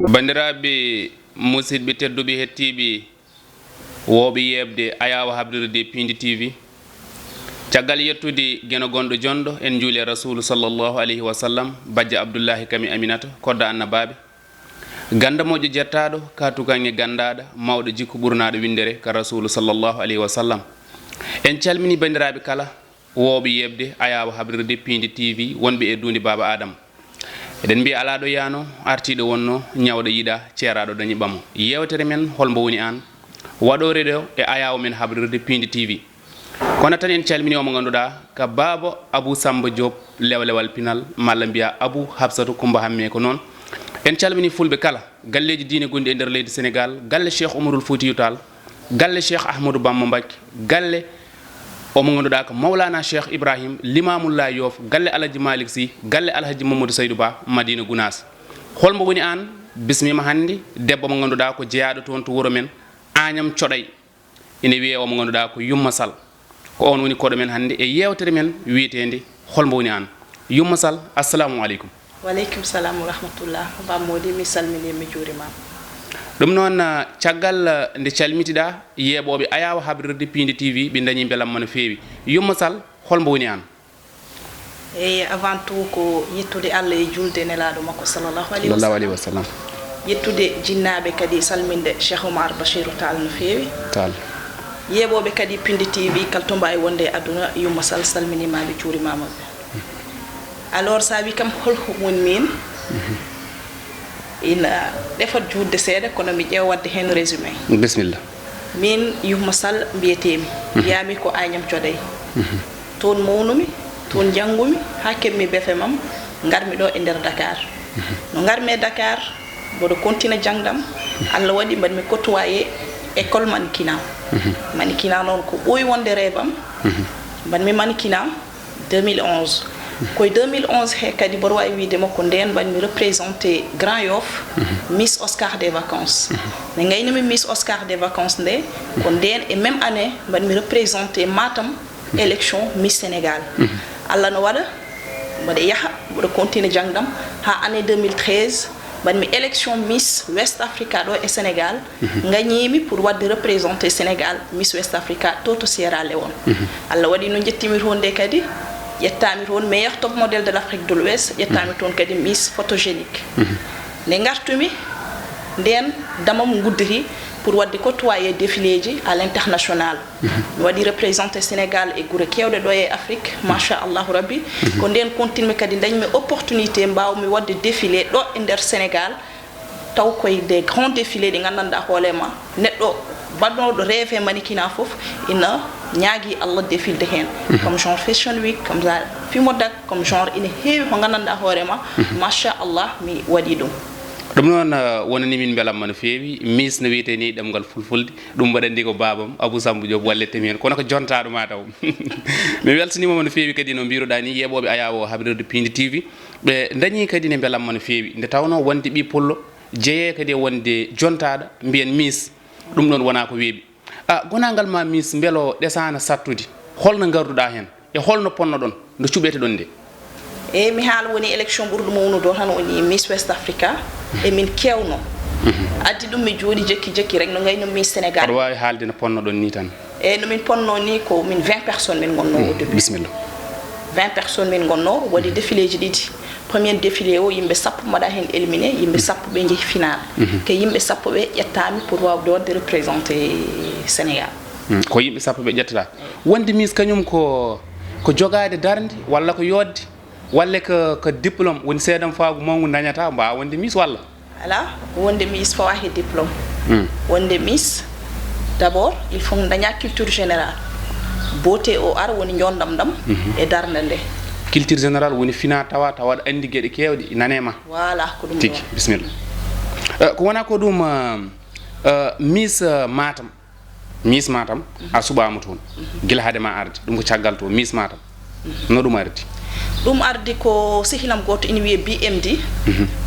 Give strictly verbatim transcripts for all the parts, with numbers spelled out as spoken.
Banndiraaɓe musidɓe tedduɓe hettiiɓe woowɓe yeeɓde Ayaawo Habrirde Piindi T V, caggal yettude Geno gonɗo jonɗo, en njuuli e Rasuulu sallallahu alayhi wa sallam, bajjo Abdullahi kam e Aminata, kodda annabaaɓe, gannda moƴƴo jettaaɗo, ka tukanŋe ganndaaɗo, mawɗo jikku ɓurnaaɗo winndere ka Rasuulu sallallahu alayhi wa sallam. En calmini banndiraaɓe kala, woowɓe yeeɓde Ayaawo Habrirde Piindi T V wonɓe e duunde Baaba Aadama. Eɗen mbiya alaa ɗo yaano, artiiɗo wonno, ñawɗo yiɗa, ceeraaɗo dañi ɓamo. Yeewtere men, Hol mbo woni aan? Waɗoore ɗo e Ayaawo men Habrirde Piindi T V. Kono tan en calmini o mo ngannduɗaa ka baaba Abuu Sammba Joob, lewlewal pinal, malla mbiya Abuu Habsatu Kummba Hammee ko noon. En calmini fulɓe kala, galleeji diine gonɗi e nder leydi Senegaal, galle Cheikh Oumarul Foutiyou Tall, galle Cheikh Ahmadou Bamba Mbacké, galle o mo ngannduɗaa ko Mawlana Cheikh Ibrahim, Limamullahi Yoof, galle Alhaji Malick Sy, galle Alhaji Mamadou Saydou Ba, Madina Gounass. Hol mbo woni aan? Bismima hannde debbo mo ngannduɗaa ko jeyaaɗo toon to wuro men, Agnam Coɗay. Ina wiyee o mo ngannduɗaa ko Yumma Sall. Ko oon woni koɗo men hannde e yeewtere men wiyeteende Hol mbo woni aan? Yumma Sall, assalamu aleykum. Wa aleykum salam wa rahmatullah. Bammoodi, mi salmini, mi juurima. Ɗum noon, ah, caggal, ah, nde calmitiɗaa yeeɓooɓe Ayaawo Habrirde Piindi T V, ɓe dañi mbelamma no feewi. Yumma Sall, hol mbo woni aan? Eyi, avant tout ko yettude Allah e julde Nelaaɗo makko sallallahu alayhi wa Sallallahu alayhi sallam. wa sallam. Yettude jinnaaɓe kadi, salminde Cheikh Oumar Bachirou Tall no feewi. Tall. Yeeɓooɓe kadi Piindi T V kala to mbaawi wonde e aduna, Yumma Sall salminiima ɓe, juurimaama ɓe. Alors, so a wii kam hol ko woni miin, ina ɗefat juutde seeɗa, kono mi ƴeewa waɗde heen résumé. Bisimilla. Miin, Yumma Sall mbiyetee-mi. Mhm. Wiyaa-mi ko Agnam Coɗay. Mhm. Toon mawnumi, toon njanngumi, haa keɓmi B F M am, ngar-mi ɗo e nder Dakar. Mhm. No ngar-mi e Dakar, mboɗo continue jaŋde am. Allah waɗi mbaɗmi côtoyé école mannequinat. Mhm. Mannequinat noon ko ɓooyi wonde rêve am. Mhm. Mbaɗmi mannequinat deux mille onze. Ko e deux mille onze he kadi, mboɗo waawi wiyde ma ko ndeen mbaɗmi représenté Grand Yoff, Miss Oscar des vacances. Nde ngaynumi Miss Oscar des vacances nde, ko ndeen e même année mbaɗmi représenté Matam, élection Miss Sénégal. Allah no waɗa, mboɗo yaha, mboɗo continue jaŋde am haa année deux mille treize, mbaɗmi élection Miss West Africa ɗo e Sénégal. Ngañiimi pour waɗde représenté Sénégal, Miss West Africa, to, to Sierra Leone. Allah waɗi no njettiimi toon nde kadi, ƴettaami toon meilleur top modèle de l'Afrique de l'Ouest, ƴettaami toon kadi Miss photogénique. Nde ngartumi, ndeen damam ngudditi pour waɗde côtoyé défiléji à l'international. Mi waɗi représenté Sénégal e gure keewɗe ɗo e Afrique, machallahu rabbi. Ko ndeen continue kadi dañmi opportunité mbaawmi waɗde défilé ɗo e nder Sénégal, taw koye des grands défilés ɗi nganndanɗaa hoore ma, neɗɗo baɗnooɗo rêve e mannequinat fof ina ñaagii Allah défilde heen. Comme genre Fashion Week, comme ça Fimodac, comme genre ina heewi ko nganndanɗaa hoore ma, machallah, mi waɗi ɗum. Ɗum noon, eh, wonani min mbelamma no feewi. Miss no wiyetee ni ɗemngal fulfulde, ɗum mbaɗa anndi ko baabam Abou Samba Diop wallettemi heen, kono ko jontaaɗo ma taw. Mi weltaniima ma no feewi kadi no mbiruɗaa ni, yeeɓooɓe Ayaawo Habrirde Piindi T V, ɓe dañii kadi ne mbelamma no feewi. Nde tawnoo wonde ɓii pullo jeyee kadi e wonde jontaaɗo, mbiyen Miss, ɗum ɗoon wonaa ko weeɓi. A, gonaangal ma Miss, mbelo ɗesaana sattude, holno ngarduɗaa heen? E holno ponnoɗon no cuɓeteɗon nde? Eyi, mi haala woni élection ɓurɗo mawnude o tan woni Miss West Africa. E min keewno. Addi ɗum mi jooɗi jekki jekki rek no ngayno Miss Sénégal. Aɗa waawi haalde no ponnoɗon ni tan? Eyi, no min ponno ni ko min vingt personnes min ngonno au début. Bisimilla. Vingt personnes min ngonno, waɗi défiléji ɗiɗi. Premier défilé o, yimɓe sappo mbaɗa heen éliminé, yimɓe sappo ɓe njehi final. Ke yimɓe sappo ɓe ƴettaami pour waawde waɗde représenté Sénégal. Mm, ko yimɓe sappo ɓe ƴettata. Wonde Miss kañum ko, ko jogaade darnde walla ko yodde, walla ko, ko diplôme woni seedam faagu mawngu dañata mbaawa wonde Miss walla? Alaa, wonde Miss fawa he diplôme. Mm. Wonde Miss, d'abord, il faut daña culture générale. Beauté o ar woni njonɗam ɗam e darnde nde. Culture générale woni fina tawa, tawa aɗa anndi geɗe keewɗe, nane ma. Voilà, ko ɗum tigi, ɗo. Bisimilla. Eh, ko wona ko ɗum, eh, eh, Miss, eh, Matam. Miss Matam, a suɓaama toon. Gila hade ma arde. Ɗum ko caggal to, Miss Matam. No ɗum ardi? Ɗum ardi ko sehilam gooto ina wiyee B M D.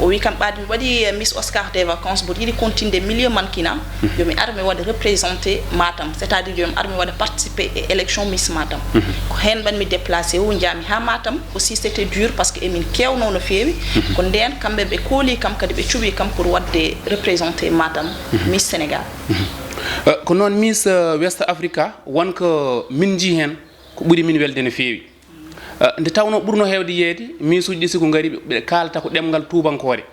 O wi kam, ɓaade mi waɗi, eh, Miss Oscar des vacances, mboɗo yiɗi continde milieu mannequinat, yo mi ar mi waɗa représenté Matam, c'est-à-dire yo mi ar mi waɗa participé e élection Miss Matam. Ko heen mbaɗmi déplacé o, njaami haa Matam aussi, c'était dur parce que emin keewno no feewi. Ko ndeen kamɓe ɓe kooli kam, kadi ɓe cuɓi kam pour waɗde représenté Matam, Miss Sénégal. Eh, ko noon Miss, eh, West Africa, won ko min njii heen ko ɓuri min welde no feewi. Eh, nde tawnoo ɓurnoo heewde yiyeede, miisuuji ɗi si ko ngari, ɓe kaalata ko ɗemngal tuubankoore.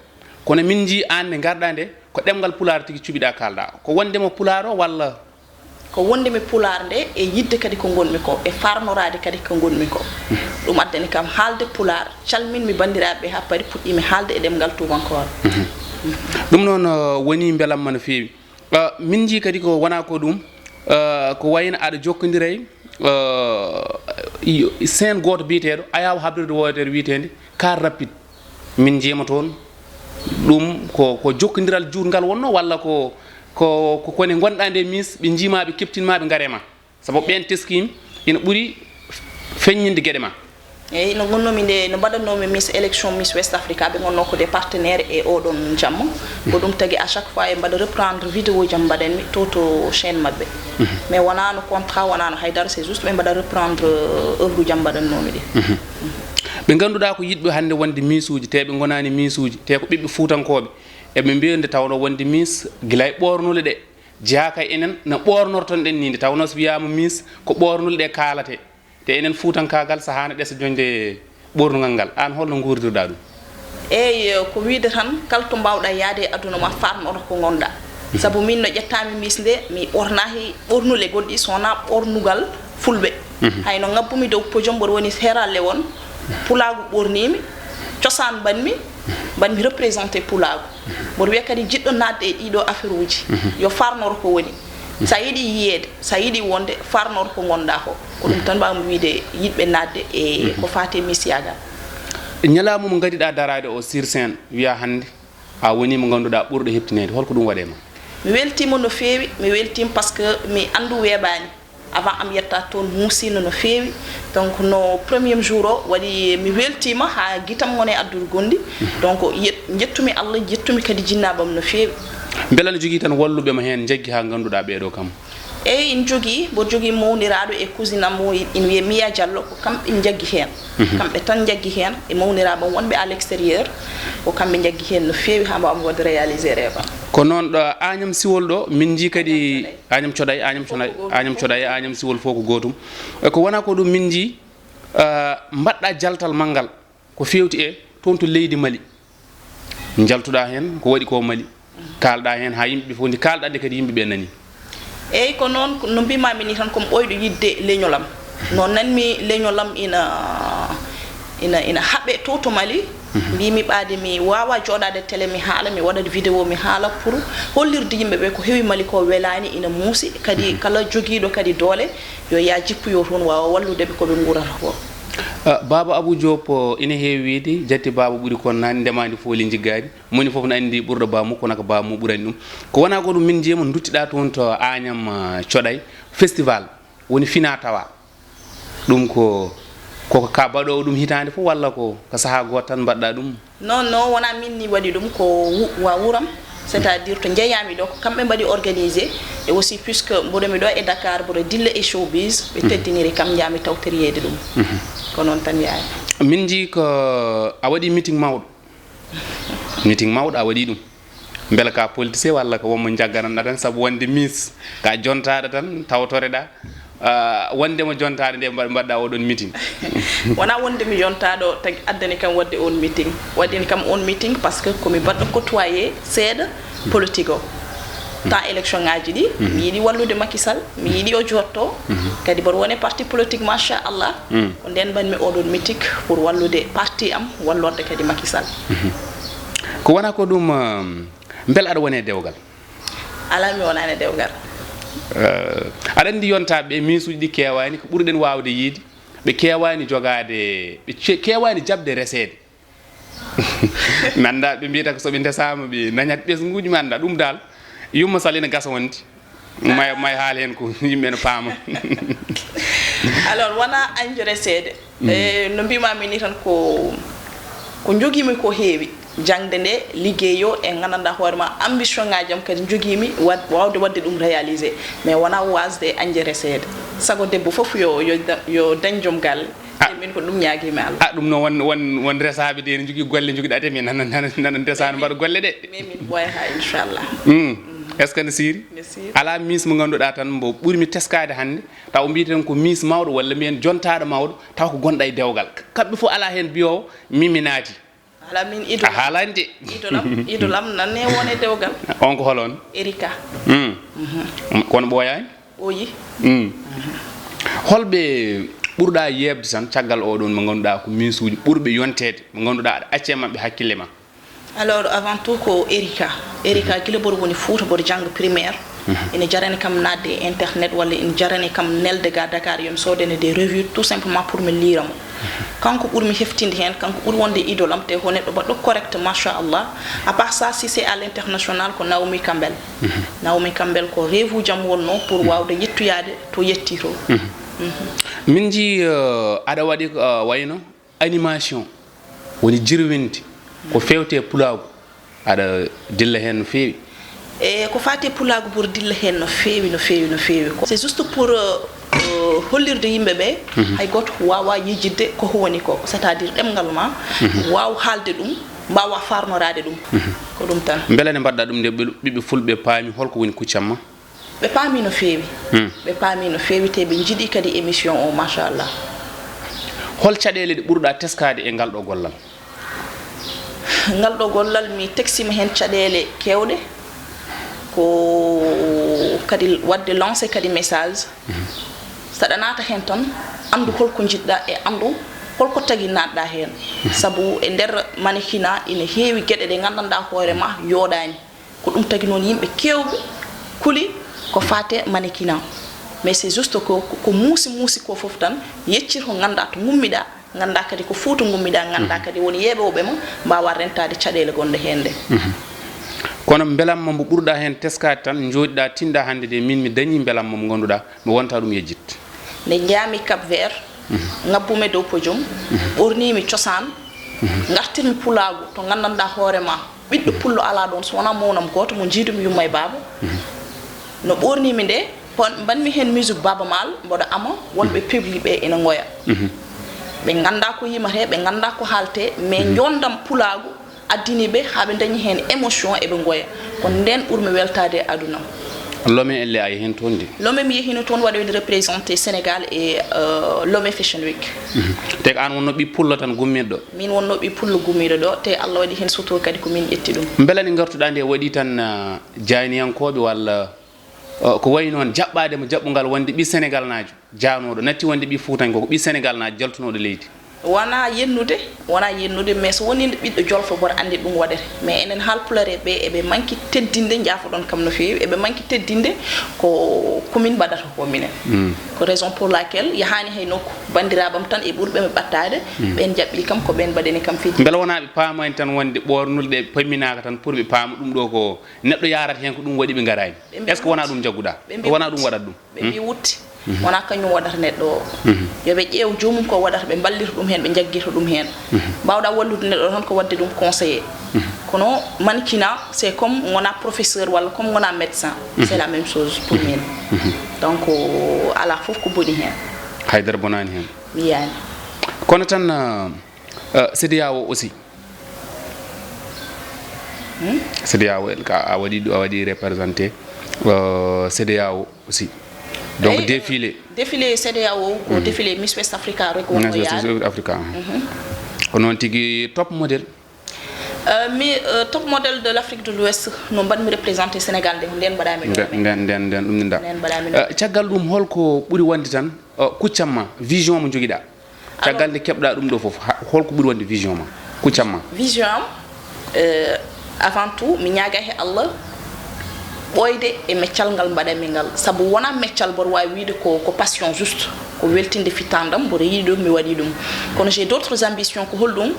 Kono min njii aan nde ngarɗaa nde, ko ɗemngal pulaar tigi cuɓiɗaa kaalɗaa. Ko wonde mo pulaar o walla? Ko wonde mi pulaar nde e yiɗde kadi ko ngonmi ko, e faarnoraade kadi ko ngonmi ko. Ɗum addani kam haalde pulaar, calminmi banndiraaɓe haa paari, puɗɗiimi haalde e ɗemngal tuubankoore. Ɗum noon, eh, wonii mbelamma no feewi. Eh, min njii kadi ko wonaa ko ɗum, eh, ko wayno aɗa jokkondira e, eh, i-, seen gooto biyeteeɗo, a yaawa habrirde wootere wiyeteende Car Rapide. Min njiima toon ɗum ko, ko jokkondiral juutngal wonnoo walla ko, ko, ko kone ngonɗaa nde Miss, ɓe njiima ɓe keptinma ɓe ngare ma? Sabu ɓeen teskiimi ina ɓuri feññinde geɗe ma. Eyi, no ngonnoomi nde, no mbaɗannoomi Miss élection Miss West Africa, ɓe ngonnoo ko des partenaires e oɗon jamma. Ko ɗum tagi à chaque fois ɓe mbaɗa reprendre vidéo jam mbaɗanmi to, to chaîne maɓɓe. Mais wonaano contrat, wonaano haydara, c'est juste ɓe mbaɗa reprendre, euh, œuvre jam mbaɗannoomi ɗi. Ɓe ngannduɗaa ko yiɗɓe hannde wonde miisuuji, te ɓe ngonaani miisuuji, te ko ɓiɓɓe fuutankooɓe. Eɓe mbiya nde tawnoo wonde Miss gila e ɓoornule ɗe jeyaa ka enen no ɓoornorton ɗen nii, nde tawnoo so wiyaama Miss ko ɓoornule ɗe kaalate. Te enen fuutankaagal sahaa ne ɗesa joñde ɓoornungal ngal. Aan holno nguurdirɗaa ɗum? Eey, ko wiyde tan, kala to mbaawɗaa yahde e aduna ma, faarnoro ko ngonɗaa. Sabu miin no ƴettaami Miss nde, mi ɓoornaaki ɓoornule goɗɗi, so wonaa ɓoornugal fulɓe. Hay no ngabbumi dow podium, mboɗo woni Sierra Leone, pulaagu ɓoorniimi, cosaan mbaɗmi, mbaɗmi représenté pulaagu. Mboɗo wiya kadi jiɗɗo naatde e ɗiɗo affaire uji, yo faarnoro ko woni. So a yiɗi yiyeede, so a yiɗi wonde, faarnoro ko ngonɗaa ko. Ko ɗum tan mbaawmi wiyde yiɗɓe naatde e ko faati e Miss Yaagal. Ñalawma mo ngariɗaa daraade o sur scène, wiyaa hannde a wonii mo ngannduɗaa ɓurɗo heɓtineede, holko ɗum waɗi e ma? Mi weltiima no feewi, mi weltiima parce que mi anndu weeɓaani. Avant am yetta toon muusiino no feewi. Donc no premier jour o waɗi mi weltiima haa gitam woni e addude gonɗi. Donc yet-, njettumi Allah, njettumi kadi jinnaaɓe am no feewi. Mbela no jogii tan walluɓe ma heen njaggi haa ngannduɗaa ɓeeɗo kam? Eey, ina jogii, mboɗo jogii mawniraaɗo e cousine am o ina wiyee Miya Diallo, ko kamɓe njaggi heen. Kamɓe tan njaggi heen e mawniraaɓe am wonɓe à l'extérieur, ko kamɓe njaggi heen no feewi haa mbaawmi waɗde réalisé rêve am. Ko noon ɗo Agnam Siwol ɗo min njii kadi Agnam Coɗay, Agnam Coɗay, Agnam Coɗay, Agnam Siwol fof ko gootum. E ko wonaa ko ɗum min njii, eh, mbaɗɗaa jaltal manngal ko feewti e toon to leydi Mali. Njaltuɗaa heen ko waɗi ko Mali. Kaalɗaa heen haa yimɓe ɓe fof ndi kaalɗaa nde kadi yimɓe ɓe nani. Eey, ko noon, ko no mbiimaami nii tan, ko mi ɓooyɗo yiɗde leñol am. No nanmi leñol am ina, ina, ina haɓe to, to Mali. Mbiimi ɓaade mi waawaa jooɗaade télé mi haala, mi waɗat vidéo mi haala pour hollirde yimɓe ɓe ko heewi Mali ko welaani, ina muusi. Kadi kala jogiiɗo kadi doole yo yaa jippoyo toon waawa wallude ɓe ko ɓe nguurata ko. Ah, Baaba Abou Diop, ina heewi wiyde, jatti baaba ɓuri kon naani, ndemaandi fooli njiggaani. Moni fof no anndi ɓurɗo baamu, kono ko baamu ɓurani ɗum. Ko wonaa ko ɗum min njiima nduttiɗaa toon to Agnam, ah, Coɗay festival, woni fina tawa. Ɗum ko, ko ka baɗoowo ɗum hitaande fof walla ko ka sahaa gooto tan mbaɗɗaa ɗum? Non, non, wonaa min ni waɗi ɗum, ko wu-, wa wuram, c'est-à-dire to njeyaami ɗo, ko kamɓe mbaɗi organisé. Et aussi, puisque mboɗo mi ɗo e Dakar, mboɗo dilla e showbiz, ɓe teddiniri kam, njaami tawtoriyeede ɗum. Ko noon tan yaari. Min njii ko a waɗi meeting mawɗo. Meeting mawɗo a waɗi ɗum. Mbela ka politicien walla ko wonmo njaggananɗa tan sabu wonde Miss ka jontaaɗo tan tawtoreɗa, ah, wonde mo jontaaɗo nde mbaɗ-, mbaɗɗa oɗon meeting? Wonaa wonde mi jontaaɗo tagi addani kam waɗde on meeting. Waɗini kam on meeting parce que ko mi baɗɗo côtoyé seeɗa politique o. Temps élection ngaji ɗi, mi yiɗi wallude Macky Sall, mi yiɗi o jotto. Kadi mboɗo wone parti politique, machallah. Ko nden mbaɗmi oɗon meeting pour wallude parti am, wallorde kadi Macky Sall. Ko wona ko ɗum, um, mbele aɗa wone dewgal? Alaa, mi wonaani dewgal. Uh, aɗa anndi yonta ɓe miisuuji ɗi keewaani, ko ɓurɗen waawde yiide, ɓe keewaani jogaade, ɓe ce-, keewaani jaɓde reseede. Mi annda, ɓe mbiyata ko so ɓe ndesaama, ɓe nañat ɓesnguuji, mi annda ɗum dal. Yumma Sall ene gasa wonde. May, may haal heen ko yimɓe no paama. Alors, wona añde reseede. Mm. E, no mbimami ni tan, ko, ko jogiimi ko heewi. Jaŋde nde, liggey o, e nganndanɗaa hoore ma, ambition ngaaji am kadi jogiimi wad-, waawde waɗde ɗum réalisé. Mais wona waasde añde reseede. Sago debbo fof yo, yo da-, yo dañ joom galle. Ah. E min ko ɗum ñaagiimi Allah. Ah, ɗum noon won, won, won resaaɓe de ene njogii golle, njogiɗaa de, mais nana, nana, nana ndesaano mbaɗa golle de. Mais min ɓooyataa, inchallah. Mm. Est-ce que ne siiri? Ne siiri. Alaa Miss mo ngannduɗaa tan mbo ɓurmi teskaade hannde, taw o mbiyeten ko Miss mawɗo walla mbiyen jontaaɗo mawɗo, taw ko gonɗo e dewgal. Kamɓe fof alaa heen mbiyoowo min mi naati. Alaa min idol. A haalaani de. Idol am, idol am nan e won e dewgal. On ko hol on? Erika. Mm. Mhm. Kono ɓooyaani? Ɓooyi. Mm. Holɓe ɓurɗaa yeeɓde tan caggal oɗon mo ngannduɗaa ko Miss uji ɓurɓe yonteede mo ngannduɗaa aɗa acca e maɓɓe hakkille ma? Alors, avant tout ko Erika. Erika, gila mboɗo woni Fuuta, mboɗo jannga primaire. Mhm. Ina jarani kam naatde e internet walla ina jarani kam nelde ga Dakar, yo mi soodane des revues tout simplement pour mi liira mo. Kanko ɓurmi heftinde heen, kanko ɓuri wonde idol am, te ko neɗɗo baɗɗo correct, machallah. À part ça, si c'est à l'international, ko Naomi Campbell. Mhm. Naomi Campbell ko rêve uji am wonno pour waawde yettoyaade to yetti to. Mhm. Mhm. Min njii, euh, aɗa waɗi, euh, wayno animation, woni jirwinde, ko feewte pulaagu, aɗa dilla heen no feewi? E ko faati e pulaagu, mboɗo dilla heen no feewi, no feewi, no feewi. Ko, c'est juste pour, euh, euh, hollirde yimɓe ɓe, mhm, hay gooto waawaa yejjitde ko woni ko, c'est-à-dire ɗemngal ma, mhm, waaw haalde ɗum, mbaawaa faarnoraade ɗum. Mhm. Ko ɗum tan. Mbele ne mbaɗɗa ɗum nde ɓe-, ɓiɓɓe fulɓe paami holko woni kuccam ma? Ɓe paami no feewi. Hmm. Ɓe paami no feewi, te ɓe njiɗi kadi émission o, machallah. Hol caɗeele ɗe ɓurɗa teskaade e ngal ɗo gollal? Ngal ɗo gollal, mi teksima heen caɗeele keewɗe, ko kadi waɗde lancé kadi message. Mhm. Saɗa naata heen tan, anndu holko njiɗɗa e anndu holko tagi naatɗa heen. Mhm. Sabu e nder mannequinat ina heewi geɗe ɗe nganndanɗa hoore ma yooɗaani. Ko ɗum tagi noon yimɓe keewɓe kuli ko faate mannequinat. Mais c'est juste ko, ko, ko muusi muusi ko fof tan, yeccir ko nganndaa to ngummiɗaa, nganndaa kadi ko Fuuta ngummiɗaa, nganndaa, mhm, kadi won yeeɓooɓe ma, mbaawaa rentaade caɗeele gonɗe heen ɗe. Mhm. Kono mbelamma mbo ɓurɗaa heen teskaade tan, njooɗiɗaa, tinɗaa hannde de, miin mi dañii mbelamma mo ngannduɗaa, mi wonta ɗum yejjit. Nde njaami Cap Vert, mhm, ngabbumi dow podium, mhm, ɓornimi cosaan, mhm, ngartirmi pulaagu to nganndanɗaa hoore ma, ɓiɗɗo pullo alaa ɗoon, so wonaa mawnam gooto mo njiidumi yumma e baaba. Mhm. No ɓoornimi nde, pon-, mbaɗmi heen musique Baaba Maal, mboɗo ama, wonɓe, mhm, public ɓe ina ngoya. Mhm. Ɓe nganndaa ko yimatee, ɓe nganndaa ko haaltee, mais, mhm, njonndam pulaagu addini ɓe haa ɓe ndañi heen émotion, eɓe ngoya. Ko ndeen ɓurmi weltaade e aduna. Lome elle a yehii heen toon de? Lome mi yehiino toon waɗoyde représenté Sénégal e, euh, Lome Fashion Week. Mhm. Te ko aan wonno ɓiy pullo tan gummiiɗo ɗo? Min wonno ɓiy pullo gummiiɗo ɗo, te Allah waɗi heen sutura kadi ko min ƴetti ɗum. Mbela ne ngartuɗaa nde waɗi tan, ah, jayniyankooɓe walla, ah, ko wayi noon jaɓɓaade mo jaɓɓungal wonde ɓiy Senegalnaajo jaanooɗo, natti wonde ɓiy Fuutankooɓe, ko ɓiy Senegalnaajo jaltunooɗo leydi? Wonaa yennude, wonaa yennude, mais so wonii ɓiɗɗo jolfo mboɗo anndi ɗum waɗete. Mais enen haalpulareeɓe ɓe, eɓe manki teddinde, njaafoɗon kam no feewi, eɓe manki teddinde ko, ko min mbaɗata ko minen. Mm. Ko raison pour laquelle yahaani hay nokku. Banndiraaɓe am tan e ɓurɓe mi ɓattaade, mm, ɓeen jaɓɓii kam, ko ɓeen mbaɗani kam fii. Mbela wonaa ɓe paamaani tan wonde ɓoornulɗe pamminaaka tan pour ɓe paama ɗum ɗo ko neɗɗo yaarata heen, ko ɗum waɗi ɓe ngaraani? Est-ce que wonaa ɗum njagguɗaa? Wonaa ɗum waɗata ɗum? Ɓe mbi wutti. Mhm. Wonaa kañum waɗata neɗɗo o. Mhm. Yo ɓe ƴeew joomum ko waɗata, ɓe mballita ɗum heen, ɓe njaggita ɗum heen. Mhm. Mbaawɗaa wallude neɗɗo tan ko waɗde ɗum conseillé. Mhm. Kono mannequinat, c'est comme ngonaa professeur walla comme ngonaa médecin. Mhm. C'est la même chose pour min. Mhm. Donc, alaa fof ko boni heen. Haydara bonaani heen. Mi yiyaani. Kono tan, euh, euh, CEDEAO aussi. Hmm? CEDEAO, en ka a waɗi ɗo, a waɗi représenté, euh, CEDEAO aussi. Donc, eyi, défilé. Défilé CEDEAO ko, mhm, défilé Miss West Africa Royal. Miss West Africa, mhm. Mhm. Ko noon tigi, top modèle. Euh, mi, euh, top modèle de l'Afrique de l'Ouest, no mbaɗmi représenté Sénégal nde, ko ndeen mbaɗaami ɗo. Nde-, ndeen, ndeen, ndeen ɗum ne nda. Ndeen mbaɗaami ɗo. Euh, caggal ɗum, holko ɓuri wonde tan, euh, kuccam ma, vision mo njogiɗaa? Caggal nde keɓɗa ɗum ɗo fof, ha-, holko ɓuri wonde vision ma, kuccam ma? Vision am, euh, avant tout, mi ñaaga he Allah ɓooyde e meccal ngal mbaɗanmi ngal. Sabu wonaa meccal mboɗo waawi wiyde ko, ko passion juste, ko weltinde fittaandam, mboɗo yiɗi ɗum, mi waɗi ɗum. Kono j'ai d'autres ambitions, ko holɗum?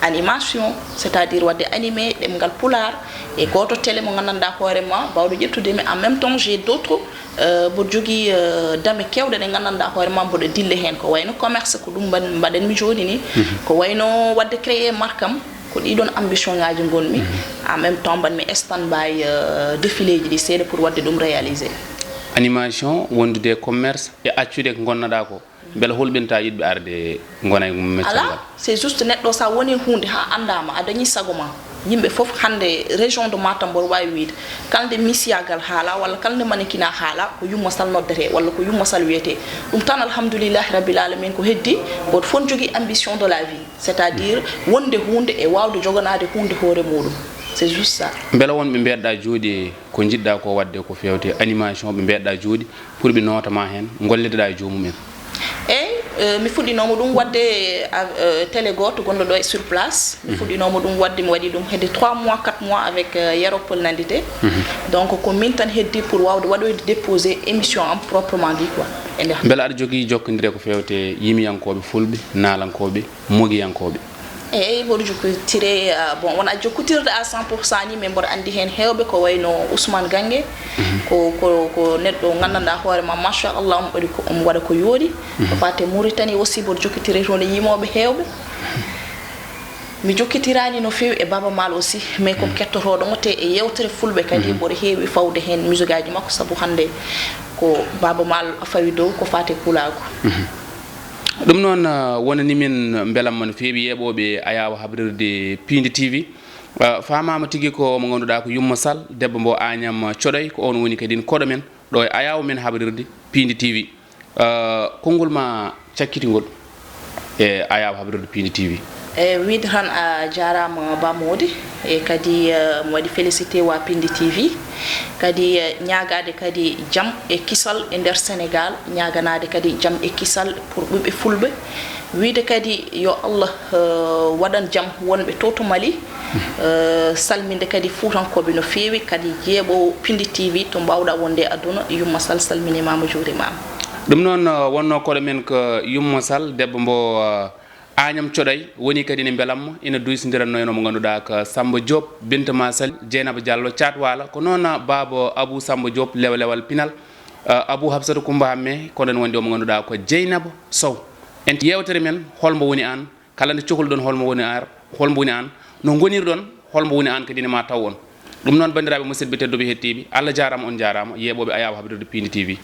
animation, c'est-à-dire waɗde animé ɗemngal Pulaar e gooto télé mo nganndanɗaa hoore ma, baawɗo ƴettude mi. En même temps, j'ai d'autres, euh, mboɗo jogii, euh, dame keewɗe ɗe nganndanɗaa hoore ma mboɗo dille heen. Ko wayno commerce, ko ɗum mbaɗ-, mbaɗanmi jooni ni. Mhm. Ko wayno waɗde créer marque am, ko ɗiɗon ambition ngaaji ngonmi. Mhm. En même temps, mbaɗmi stand by, euh, défiléji ɗi seeɗa pour waɗde ɗum réaliser. Animation, wondude e commerce e accude ko ngonnoɗaa ko. Mbela hulɓinta yiɗɓe arde ngona e meccal ngal? Alaa, c'est juste neɗɗo sa woni huunde haa anndaama, a dañi sago ma. Yimɓe fof hannde région de Matam mboɗo waawi wiyde, kala nde misiyagal haala walla kala nde manikina haala, ko Yumma Sal noddete walla ko Yumma Sal wiyete. Ɗum tan, alhamdulillahi rabbil alamin, ko heddi, gooto fof ne jogii ambition de la vie, c'est-à-dire wonde huunde e waawde joganaade huunde hoore muɗum. C'est juste ça. Mbela wonɓe mbeɗɗa jooɗi ko njiɗɗa ko waɗde ko fewte animation, ɓe mbeɗɗa jooɗi pour ɓe noota ma heen, ngollitoɗa e joomum en? Eyi, eh, mi fuɗɗinooma ɗum waɗde, ah, eh, télé gooto gonɗo ɗo e sur place. Mi Mhm. fuɗɗinooma ɗum waɗde, mi waɗi ɗum hedde trois mois, quatre mois avec, eh, Yero Paul Nandite. Mhm. Donc, ko min tan heddi pour waawde waɗoyde déposé émission am proprement dit quoi. E nder Mbela aɗa jogii jokkondire ko fewte yimiyankooɓe fulɓe, naalankooɓe, mogiyankooɓe? Eyi, mboɗo jokkitire, ah, bon, wona jokkotirde à cent pour cent ni, mais mboɗo anndi heen heewɓe ko wayno Ousmane Gange, Mhm. ko, ko, ko neɗɗo nganndanɗaa hoore ma, machallah, omo waɗi ko, omo waɗa ko yooɗi. Mhm. Ko faate Mauritanie aussi, mboɗo jokkitire toon e yimooɓe heewɓe. Mi jokkitiraani no feewi e Baaba Maal aussi, mais comme Mhm. kettotooɗo mo te e yeewtere fulɓe kadi, Mhm. mboɗo heewi fawde heen musique aji makko, sabu hannde ko Baaba Maal fawi dow ko faate pulaagu. Mhm. Ɗum noon, ah, wonani min mbelamma no feewi yeeɓooɓe Ayaawo Habrirde Piindi T V. Ah, faamaama tigi ko mo ngannduɗaa ko Yumma Sal, debbo mbo Añam Coɗoy, ko oon woni kadi koɗo men ɗo e Ayaawo men Habrirde Piindi T V. Ah, konngol ma cakkiti ngol e Ayaawo Habrirde Piindi T V. E wiyde tan a jaaraama Ba Mody, e kadi, eh, mi waɗi félicité wa Piindi T V, kadi, eh, ñaagaade kadi jam e kisal e nder Sénégal, ñaaganaade kadi jam e kisal pour ɓiɓɓe fulɓe, wiyde kadi yo Allah, eh, waɗan jam wonɓe to, to Mali, eh, salminde kadi Fuutankooɓe no feewi, kadi yeeɓoowo Piindi T V to mbaawɗa wonde e aduna, Yumma Sal salminimaama, juurimaama. Ɗum noon, eh, wonnoo koɗo men ko Yumma Sal, debbo mbo, eh, Añam Coɗoy woni kadi ne mbelamma, ina duysindiranno en omo ngannduɗaa ko Samba Diop, Binta Masali, Dieynaba Diallo, Caat Waala, ko noon Baaba Abou Samba Diop, Lewo Lewal Pinal, eh, Abou Habsata Coumba Hamme, kono en wonde omo ngannduɗaa ko Dieynaba Sow. En yeewtere men, holmo woni aan? Kala nde cohluɗon, holmo woni ar-, holmo woni aan? No ngonirɗon, holmo woni aan kadi ne ma taw on? Ɗum noon, banndiraaɓe musidɓe tedduɓe hettiiɓe, Allah jaaraama, on jaaraama, yeeɓooɓe Ayaawo Habrirde Piindi T V.